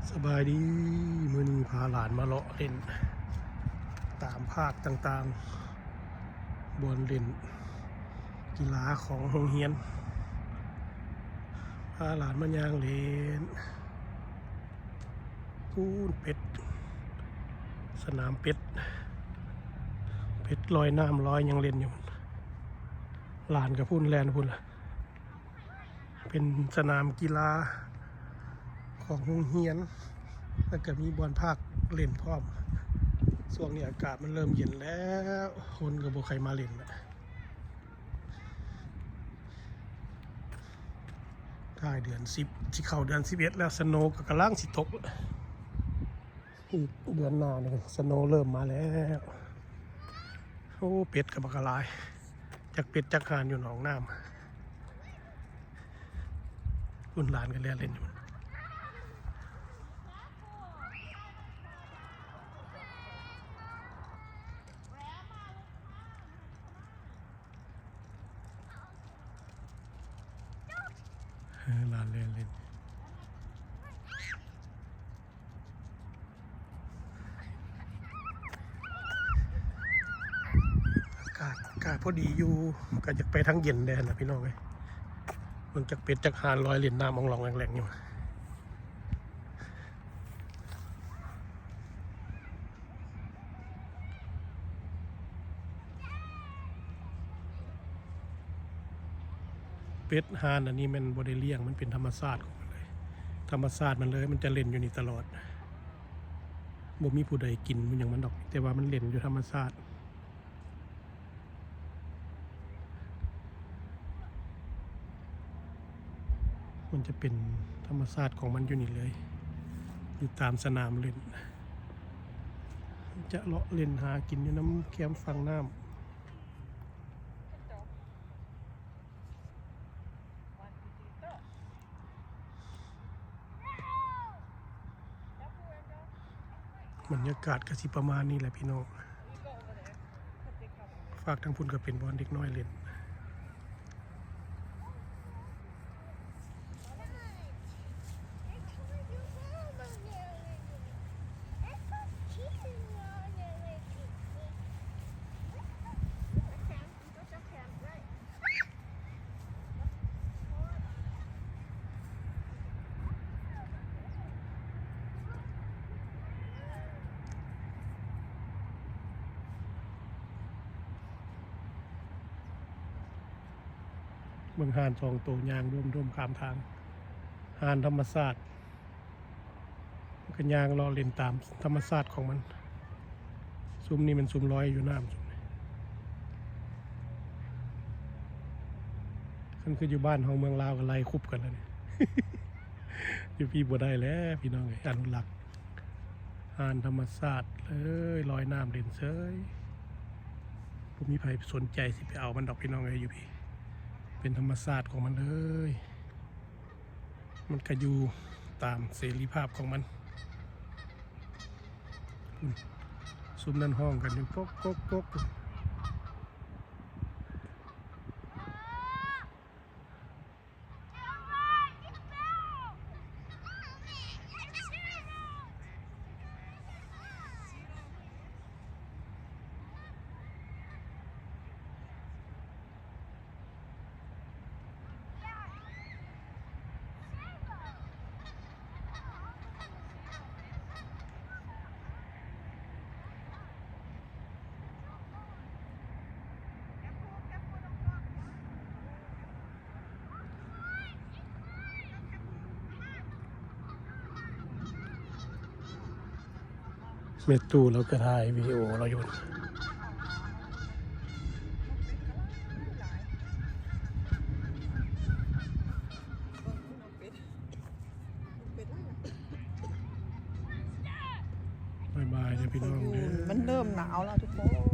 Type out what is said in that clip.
ສະບາຍດີ ມື້ນີ້ພາຫຼານມາເລາະຫຼິ້ນຕາມພາກຕ່າງໆ ບ່ອນຫຼິ້ນກິລາຂອງໂຮງຮຽນ ພາຫຼານມາຍ່າງຫຼິ້ນ ພຸ້ນເປັດ ສະໜາມເປັດ ເປັດລອຍນ້ຳລອຍຫຍັງຫຼິ້ນຢູ່ ຫຼານກະພຸ້ນແລ່ນພຸ້ນລະ. ເປັນສະໜາມກິລາຂອງໂຮງຮຽນ ແລ້ວກະມີບ່ອນພາກຫຼິ້ນພ້ອມ. ຊ່ວງນີ້ອາກາດມັນເລີ່ມເຢັນແລ້ວ ຄົນກະບໍ່ໃຄ່ມາຫຼິ້ນລະ ທ້າຍເດືອນສິບ ຊິເຂົ້າເດືອນສິບເອັດແລ້ວ ສະໂນກະກຳລັງຊິຕົກ. ອີກເດືອນໜ້ານີ້ ສະໂນເລີ່ມມາແລ້ວ. ໂອ້ ເປັດກະບັກຫຼາຍ ຈັກເປັດຈັກຫ່ານຢູ່ໜອງນ້ຳ ພຸ້ນຫຼານກະແລ່ນຫຼິ້ນຢູ່. ເອີ ຫຼານແລ່ນຫຼິ້ນ ອາກາດກະພໍດີຢູ່ ກະຢາກໄປທາງເຢັນແດ່ຫັ້ນລະພີ່ນ້ອງເອີຍ ເບິ່ງຈັກເປັດຈັກຫ່ານລອຍຫຼິ້ນນ້ຳອອງລອງແຫຼງໆຢູ່. ເປັດຫ່ານອັນນີ້ແມ່ນບໍ່ໄດ້ລ້ຽງ ມັນເປັນທຳມະຊາດຂອງມັນເລີຍ ທຳມະຊາດມັນເລີຍ ມັນຈະຫຼິ້ນຢູ່ນີ້ຕະຫຼອດ ບໍ່ມີຜູ້ໃດກິນຫຍັງມັນດອກ ແຕ່ວ່າມັນຫຼິ້ນຢູ່ທຳມະຊາດ. ມັນຈະເປັນທຳມະຊາດຂອງມັນຢູ່ນີ້ເລີຍ ຢູ່ຕາມສະໜາມຫຼິ້ນ ຈະເລາະຫຼິ້ນຫາກິນຢູ່ນຳແຄມຝັ່ງນ້ຳ. ບັນຍາກາດກະຊິປະມານນີ້ແຫຼະພີ່ນ້ອງ ຟາກທາງພຸ້ນກະເປັນບ່ອນເດັກນ້ອຍຫຼິ້ນ. ເບິ່ງຫ່ານສອງໂຕຍ່າງດົມໆຂ້າມທາງ ຫ່ານທຳມະຊາດ. ມັນກະຍ່າງເລາະຫຼິ້ນຕາມທຳມະຊາດຂອງມັນ. ຊຸມນີ້ແມ່ນຊຸມລອຍຢູ່ນ້ຳ ຊຸມນີ້ ຄັນຄືຢູ່ບ້ານເຮົາເມືອງລາວກະໄລ່ຄຸບກັນແລ້ວນີ້ ຢູ່ພີ້ບໍ່ໄດ້ແລ້ວພີ່ນ້ອງເອີຍ ອະນຸລັກ ຫ່ານທຳມະຊາດເລີຍ ລອຍນ້ຳຫຼິ້ນເສີຍ ບໍ່ມີໃຜສົນໃຈຊິໄປເອົາມັນດອກພີ່ນ້ອງເອີຍ ຢູ່ພີ້ ເປັນທຳມະຊາດຂອງມັນເລີຍ. ມັນກະຢູ່ຕາມເສລີພາບຂອງມັນ. ຊຸມນັ້ນຮ້ອງກັນຢູ່ ກົກໆໆ. ແມ່ຕູ້ລາວກະຖ່າຍວິດີໂອລາວຢູ່. ບາຍບາຍເດີພີ່ນ້ອງເດີ. ມັນເລີ່ມໜາວແລ້ວທຸກຄົນ.